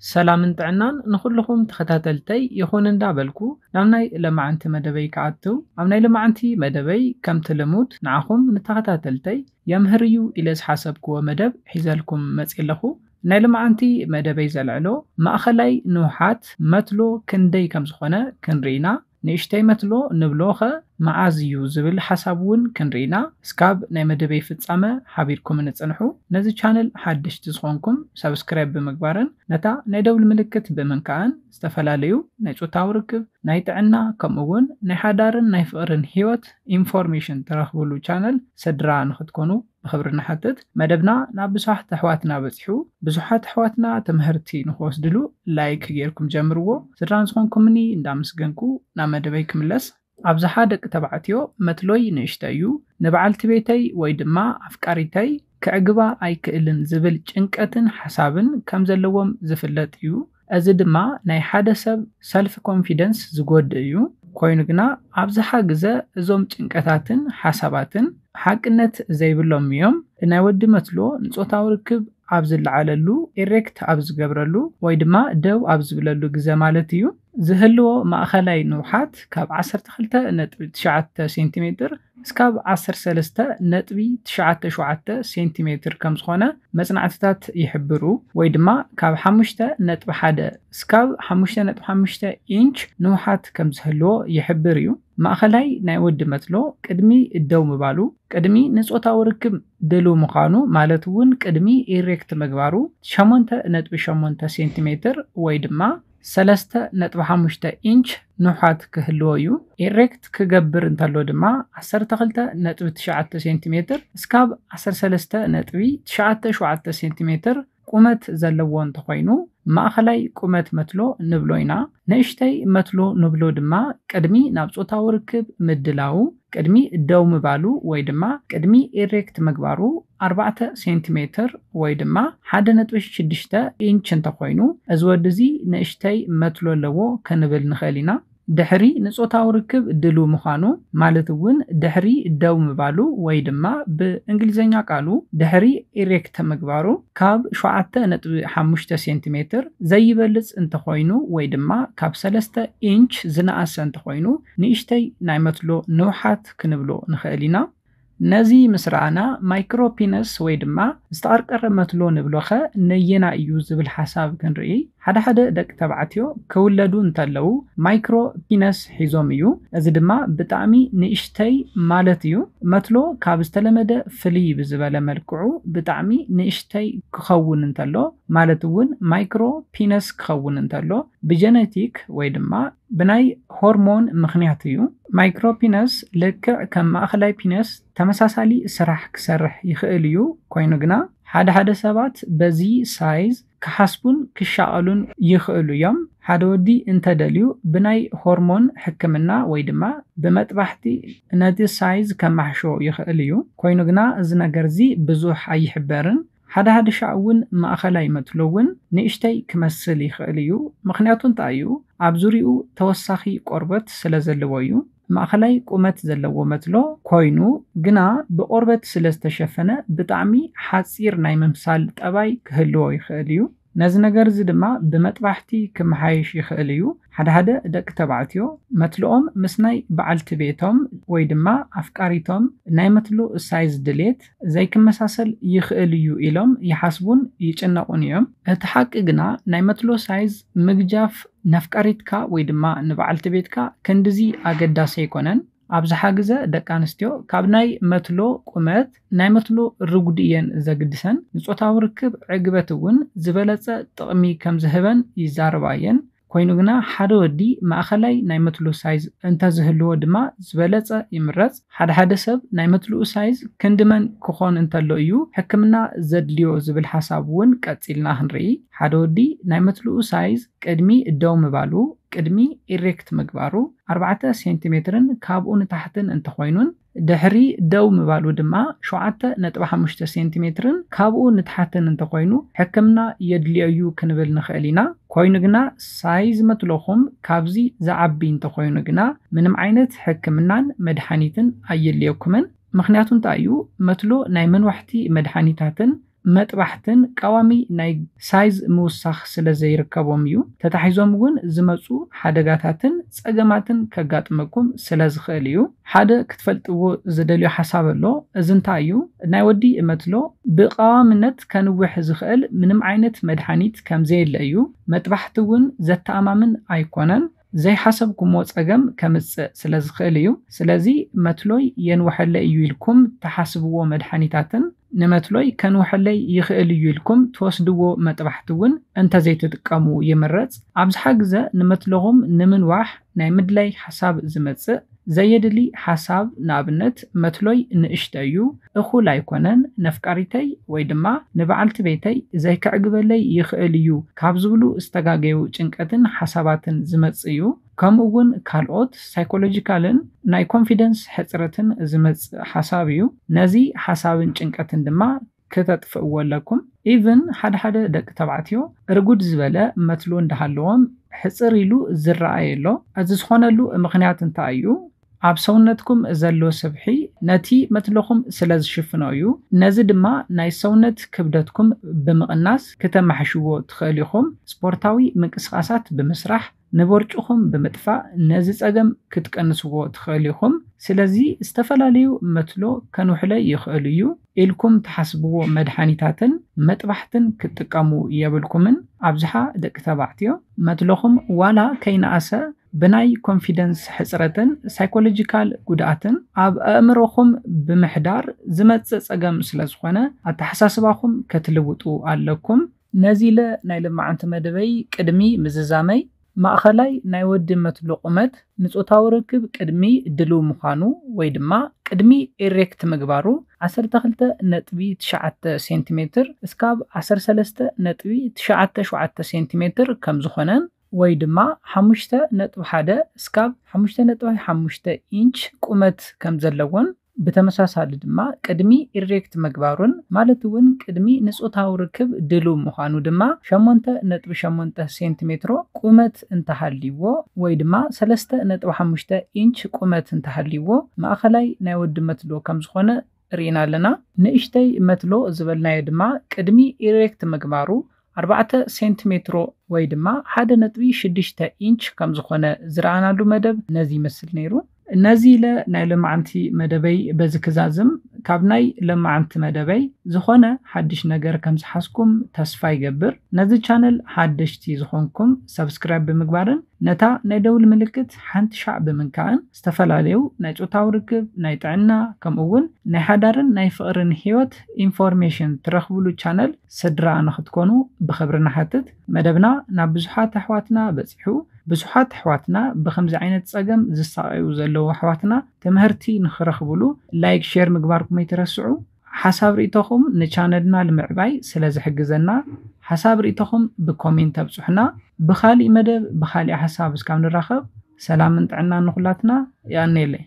ሰላምን ጥዕናን ንኹልኹም ተኸታተልተይ ይኹን እንዳበልኩ ናብ ናይ ለማዓንቲ መደበይ ክኣትው፣ ኣብ ናይ ለማዓንቲ መደበይ ከምቲ ልሙድ ንዓኹም ንተኸታተልተይ የምህር እዩ ኢለ ዝሓሰብክዎ መደብ ሒዘልኩም መፅእ ኣለኹ። ናይ ለማዓንቲ መደበይ ዘልዕሎ ማእኸላይ ንውሓት መትሎ ክንደይ ከም ዝኾነ ክንርኢና፣ ንእሽተይ መትሎ ንብሎ ኸ መዓዝ እዩ ዝብል ሓሳብ እውን ክንርኢና። እስካብ ናይ መደበይ ፍጻመ ሓቢርኩም ንጽንሑ። ነዚ ቻነል ሓደሽቲ ዝኾንኩም ሰብስክራይብ ብምግባርን ነታ ናይ ደውል ምልክት ብምንካእን ዝተፈላለዩ ናይ ጾታዊ ርክብ፣ ናይ ጥዕና ከምኡ እውን ናይ ሓዳርን ናይ ፍቕርን ህይወት ኢንፎርሜሽን ትረኽብሉ ቻነል ስድራ ንኽትኮኑ ብኽብሪ ንሓትት። መደብና ናብ ብዙሓት ኣሕዋትና በጺሑ፣ ብዙሓት ኣሕዋትና ትምህርቲ ንኽወስድሉ ላይክ ጌርኩም ጀምርዎ። ስድራን ዝኾንኩምኒ እንዳመስገንኩ ናብ መደበይ ክምለስ። ኣብዝሓ ደቂ ተባዕትዮ መትሎይ ንእሽተይ እዩ፣ ንበዓልቲ ቤተይ ወይ ድማ ኣፍቃሪተይ ከዕግባ ኣይክእልን ዝብል ጭንቀትን ሓሳብን ከም ዘለዎም ዝፍለጥ እዩ። እዚ ድማ ናይ ሓደ ሰብ ሰልፍ ኮንፊደንስ ዝጎድእ እዩ። ኮይኑ ግና ኣብዝሓ ግዘ እዞም ጭንቀታትን ሓሳባትን ሓቅነት ዘይብሎም እዮም። ናይ ወዲ መትሎ ንጾታዊ ርክብ ኣብ ዝለዓለሉ፣ ኤሬክት ኣብ ዝገብረሉ ወይ ድማ ደው ኣብ ዝብለሉ ግዘ ማለት እዩ፣ ዝህልዎ ማእኸላይ ንውሓት ካብ ዓሰርተ ክልተ ነጥቢ ትሽዓተ ሴንቲሜትር እስካብ ዓሰርተ ሰለስተ ነጥቢ ትሽዓተ ሸውዓተ ሴንቲሜትር ከም ዝኾነ መጽናዕትታት ይሕብሩ፣ ወይ ድማ ካብ ሓሙሽተ ነጥቢ ሓደ እስካብ ሓሙሽተ ነጥቢ ሓሙሽተ ኢንች ንውሓት ከም ዝህልዎ ይሕብር እዩ። ማእኸላይ ናይ ወዲ መትሎ ቅድሚ ደው ምባሉ፣ ቅድሚ ንጾታዊ ርክብ ድሉው ምዃኑ፣ ማለት እውን ቅድሚ ኢሬክት ምግባሩ ሸሞንተ ነጥቢ ሸሞንተ ሴንቲሜትር ወይ ድማ ሰለስተ ነጥቢ ሓሙሽተ ኢንች ንውሓት ክህልዎ እዩ። ኢሬክት ክገብር እንተሎ ድማ ዓሰርተ ክልተ ነጥቢ ትሽዓተ ሴንቲሜትር እስካብ ዓሰርተ ሰለስተ ነጥቢ ትሽዓተ ሸውዓተ ሴንቲሜትር ቁመት ዘለዎ እንተኾይኑ፣ ማእኸላይ ቁመት መትሎ ንብሎ ኢና። ንእሽተይ መትሎ ንብሎ ድማ ቅድሚ ናብ ጾታዊ ርክብ ምድላዉ፣ ቅድሚ ደው ምባሉ ወይ ድማ ቅድሚ ኢሬክት ምግባሩ ኣርባዕተ ሴንቲሜትር ወይ ድማ ሓደ ነጥቢ ሽዱሽተ ኢንች እንተኾይኑ፣ እዚ ወዲ እዚ ንእሽተይ መትሎ ኣለዎ ክንብል ንኽእል ኢና። ድሕሪ ንጾታዊ ርክብ ድሉው ምዃኑ፣ ማለት እውን ድሕሪ ደው ምባሉ ወይ ድማ ብእንግሊዝኛ ቃሉ ድሕሪ ኢሬክት ምግባሩ፣ ካብ ሸውዓተ ነጥቢ ሓሙሽተ ሴንቲሜትር ዘይበልጽ እንተኾይኑ ወይ ድማ ካብ ሰለስተ ኢንች ዝነኣሰ እንተኾይኑ፣ ንእሽተይ ናይ መትሎ ንውሓት ክንብሎ ንኽእል ኢና። ነዚ ምስ ረኣና፣ ማይክሮ ፒነስ ወይ ድማ ዝተቐርቀረ መትሎ ንብሎ ኸ ነየና እዩ ዝብል ሓሳብ ክንርኢ። ሓደ ሓደ ደቂ ተባዕትዮ ክውለዱ እንተለዉ ማይክሮ ፒነስ ሒዞም እዩ። እዚ ድማ ብጣዕሚ ንእሽተይ ማለት እዩ። መትሎ ካብ ዝተለመደ ፍልይ ብዝበለ መልክዑ ብጣዕሚ ንእሽተይ ክኸውን እንተሎ፣ ማለት እውን ማይክሮ ፒነስ ክኸውን እንተሎ፣ ብጀነቲክ ወይ ድማ ብናይ ሆርሞን ምኽንያት እዩ። ማይክሮ ፒነስ ልክዕ ከም ማእኸላይ ፒነስ ተመሳሳሊ ስራሕ ክሰርሕ ይኽእል እዩ። ኮይኑ ግና ሓደ ሓደ ሰባት በዚ ሳይዝ ክሓስቡን ክሻቐሉን ይኽእሉ እዮም። ሓደ ወዲ እንተደልዩ ብናይ ሆርሞን ሕክምና ወይ ድማ ብመጥባሕቲ ነቲ ሳይዝ ከማሕሾ ይኽእል እዩ። ኮይኑ ግና እዚ ነገር እዚ ብዙሕ ኣይሕበርን። ሓደ ሓደ ሻዕ እውን ማእኸላይ መትሎ እውን ንእሽተይ ክመስል ይኽእል እዩ። ምኽንያቱ እንታይ እዩ? ኣብ ዙሪኡ ተወሳኺ ቆርበት ስለ ዘለዎ እዩ። ማእኸላይ ቁመት ዘለዎ መትሎ ኮይኑ ግና ብቆርበት ስለ ዝተሸፈነ ብጣዕሚ ሓፂር ናይ ምምሳል ጠባይ ክህልዎ ይኽእል እዩ። ነዚ ነገር እዚ ድማ ብመጥባሕቲ ክመሓየሽ ይኽእል እዩ። ሓደ ሓደ ደቂ ተባዕትዮ መትልኦም ምስ ናይ በዓልቲ ቤቶም ወይ ድማ ኣፍቃሪቶም ናይ መትሎ ሳይዝ ድሌት ዘይክመሳሰል ይኽእል እዩ ኢሎም ይሓስቡን ይጭነቑን እዮም። እቲ ሓቂ ግና ናይ መትሎ ሳይዝ ምግጃፍ ነፍቃሪትካ ወይ ድማ ንበዓልቲ ቤትካ ክንድዚ ኣገዳሲ ኣይኮነን። ኣብዝሓ ግዘ ደቂ ኣንስትዮ ካብ ናይ መትሎ ቁመት ናይ መትሎ ርጉዲ እየን ዘግድሰን። ንጾታዊ ርክብ ዕግበት እውን ዝበለጸ ጥቕሚ ከም ዝህበን ይዛረባ እየን። ኮይኑ ግና ሓደ ወዲ ማእኸላይ ናይ መትሎ ሳይዝ እንተዝህልዎ ድማ ዝበለጸ ይምረጽ። ሓደ ሓደ ሰብ ናይ መትልኡ ሳይዝ ክንዲ መን ክኾን እንተሎ እዩ ሕክምና ዘድልዮ ዝብል ሓሳብ እውን ቀጺልና ክንርኢ። ሓደ ወዲ ናይ መትልኡ ሳይዝ ቅድሚ ደው ምባሉ፣ ቅድሚ ኢሬክት ምግባሩ ኣርባዕተ ሴንቲሜትርን ካብኡ ንታሕትን እንተኾይኑን ድሕሪ ደው ምባሉ ድማ ሸውዓተ ነጥቢ ሓሙሽተ ሴንቲሜትርን ካብኡ ንታሕትን እንተኾይኑ ሕክምና የድልዮ እዩ ክንብል ንኽእል ኢና። ኮይኑ ግና ሳይዝ መትሎኹም ካብዚ ዝዓቢ እንተኾይኑ ግና ምንም ዓይነት ሕክምናን መድሓኒትን ኣየድልየኩምን። ምኽንያቱ እንታይ እዩ? መትሎ ናይ መንዋሕቲ መድሓኒታትን መጥባሕትን ቀዋሚ ናይ ሳይዝ ምውሳኽ ስለ ዘይርከቦም እዩ። ተታሒዞም እውን ዝመፁ ሓደጋታትን ፀገማትን ከጋጥመኩም ስለ ዝኽእል እዩ። ሓደ ክትፈልጥዎ ዝደልዮ ሓሳብ ኣሎ። እዚ እንታይ እዩ? ናይ ወዲ መትሎ ብቐዋምነት ከንውሕ ዝኽእል ምንም ዓይነት መድሓኒት ከም ዘየለ እዩ። መጥባሕቲ እውን ዘተኣማምን ኣይኮነን። ዘይሓሰብኩሞ ፀገም ከምፅእ ስለ ዝኽእል እዩ። ስለዚ መትሎይ የንውሐለይ እዩ ኢልኩም ተሓስብዎ መድሓኒታትን ንመትሎይ ከንውሐለይ ይኽእል እዩ ኢልኩም ትወስድዎ መጥባሕቲ እውን እንተዘይትጥቀሙ ይምረፅ። ኣብዝሓ ግዘ ንመትሎኹም ንምንዋሕ ናይ ምድላይ ሓሳብ ዝመፅእ ዘየድሊ ሓሳብ፣ ንኣብነት መትሎይ ንእሽተ እዩ፣ እኹል ኣይኮነን፣ ነፍቃሪተይ ወይ ድማ ንበዓልቲ ቤተይ ዘይከዕግበለይ ይኽእል እዩ ካብ ዝብሉ ዝተጋገዩ ጭንቀትን ሓሳባትን ዝመጽእ እዩ። ከምኡ እውን ካልኦት ሳይኮሎጂካልን ናይ ኮንፊደንስ ሕፅረትን ዝመጽእ ሓሳብ እዩ። ነዚ ሓሳብን ጭንቀትን ድማ ክተጥፍእዎ ኣለኩም። ኢቭን ሓደ ሓደ ደቂ ተባዕትዮ ርጉድ ዝበለ መትሎ እንዳሃለዎም ሕፅር ኢሉ ዝረኣየ ኣሎ። እዚ ዝኾነሉ ምኽንያት እንታይ እዩ? ኣብ ሰውነትኩም ዘሎ ስብሒ ነቲ መትሎኹም ስለ ዝሽፍኖ እዩ። ነዚ ድማ ናይ ሰውነት ክብደትኩም ብምቕናስ ክተማሕሽዎ ትኽእል ኢኹም። ስፖርታዊ ምንቅስቓሳት ብምስራሕ ንቦርጭኹም ብምጥፋእ ነዚ ጸገም ክትቀንስዎ ትኽእል ኢኹም። ስለዚ ዝተፈላለዩ መትሎ ከንውሕለይ ይኽእል እዩ ኢልኩም ትሓስብዎ መድሓኒታትን መጥባሕትን ክትጥቀሙ የብልኩምን። ኣብዝሓ ደቂ ተባዕትዮ መትሎኹም ዋላ ከይነኣሰ ብናይ ኮንፊደንስ ሕፅረትን ሳይኮሎጂካል ጉድኣትን ኣብ ኣእምሮኹም ብምሕዳር ዝመፅእ ፀገም ስለ ዝኾነ ኣተሓሳስባኹም ከትልውጡ ኣለኩም። ነዚ ኢለ ናይ ሎማዓንቲ መደበይ ቅድሚ ምዝዛመይ ማእኸላይ ናይ ወዲ መትሎ ቁመት ንፆታዊ ርክብ ቅድሚ ድልው ምዃኑ ወይ ድማ ቅድሚ ኢሬክት ምግባሩ ዓሰርተ ክልተ ነጥቢ ትሽዓተ ሴንቲሜትር እስካብ ዓሰርተ ሰለስተ ነጥቢ ትሽዓተ ሸውዓተ ሴንቲሜትር ከም ዝኾነን ወይ ድማ ሓሙሽተ ነጥቢ ሓደ እስካብ ሓሙሽተ ነጥቢ ሓሙሽተ ኢንች ቁመት ከም ዘለዎን ብተመሳሳሊ ድማ ቅድሚ ኢሬክት ምግባሩን ማለት እውን ቅድሚ ንፆታዊ ርክብ ድልው ምዃኑ ድማ ሸሞንተ ነጥቢ ሸሞንተ ሴንቲሜትሮ ቁመት እንተሃልይዎ ወይ ድማ ሰለስተ ነጥቢ ሓሙሽተ ኢንች ቁመት እንተሃልይዎ ማእኸላይ ናይ ወዲ መትሎ ከም ዝኾነ ርኢና ኣለና። ንእሽተይ መትሎ ዝበልናዮ ድማ ቅድሚ ኢሬክት ምግባሩ ኣርባዕተ ሴንቲሜትሮ ወይ ድማ ሓደ ነጥቢ ሽዱሽተ ኢንች ከም ዝኾነ ዝረኣናሉ መደብ ነዚ ይመስል ነይሩ። ነዚ ኢለ ናይ ሎማዓንቲ መደበይ በዚ ክዛዝም። ካብ ናይ ሎማዓንቲ መደበይ ዝኾነ ሓድሽ ነገር ከም ዝሓዝኩም ተስፋ ይገብር። ነዚ ቻነል ሓደሽቲ ዝኾንኩም ሰብስክራይብ ብምግባርን ነታ ናይ ደውል ምልክት ሓንቲ ሻዕ ብምንካእን ዝተፈላለዩ ናይ ፆታዊ ርክብ፣ ናይ ጥዕና ከምኡ እውን ናይ ሓዳርን ናይ ፍቕርን ህይወት ኢንፎርሜሽን ትረኽብሉ ቻነል ስድራ ንኽትኮኑ ብኽብሪ ንሓትት። መደብና ናብ ብዙሓት ኣሕዋትና በፂሑ። ብዙሓት ኣሕዋትና ብኸምዚ ዓይነት ፀገም ዝሳቐዩ ዘለዉ ኣሕዋትና ትምህርቲ ንኽረኽብሉ ላይክ፣ ሼር ምግባርኩም ኣይትረስዑ። ሓሳብ ርእይቶኹም ንቻነልና ንምዕባይ ስለ ዝሕግዘና ሓሳብ ርእይቶኹም ብኮሜንት ኣብፅሑና። ብኻሊእ መደብ ብኻሊእ ሓሳብ እስካብ ንራኸብ ሰላምን ጥዕናን ንኹላትና። የቐንየለይ።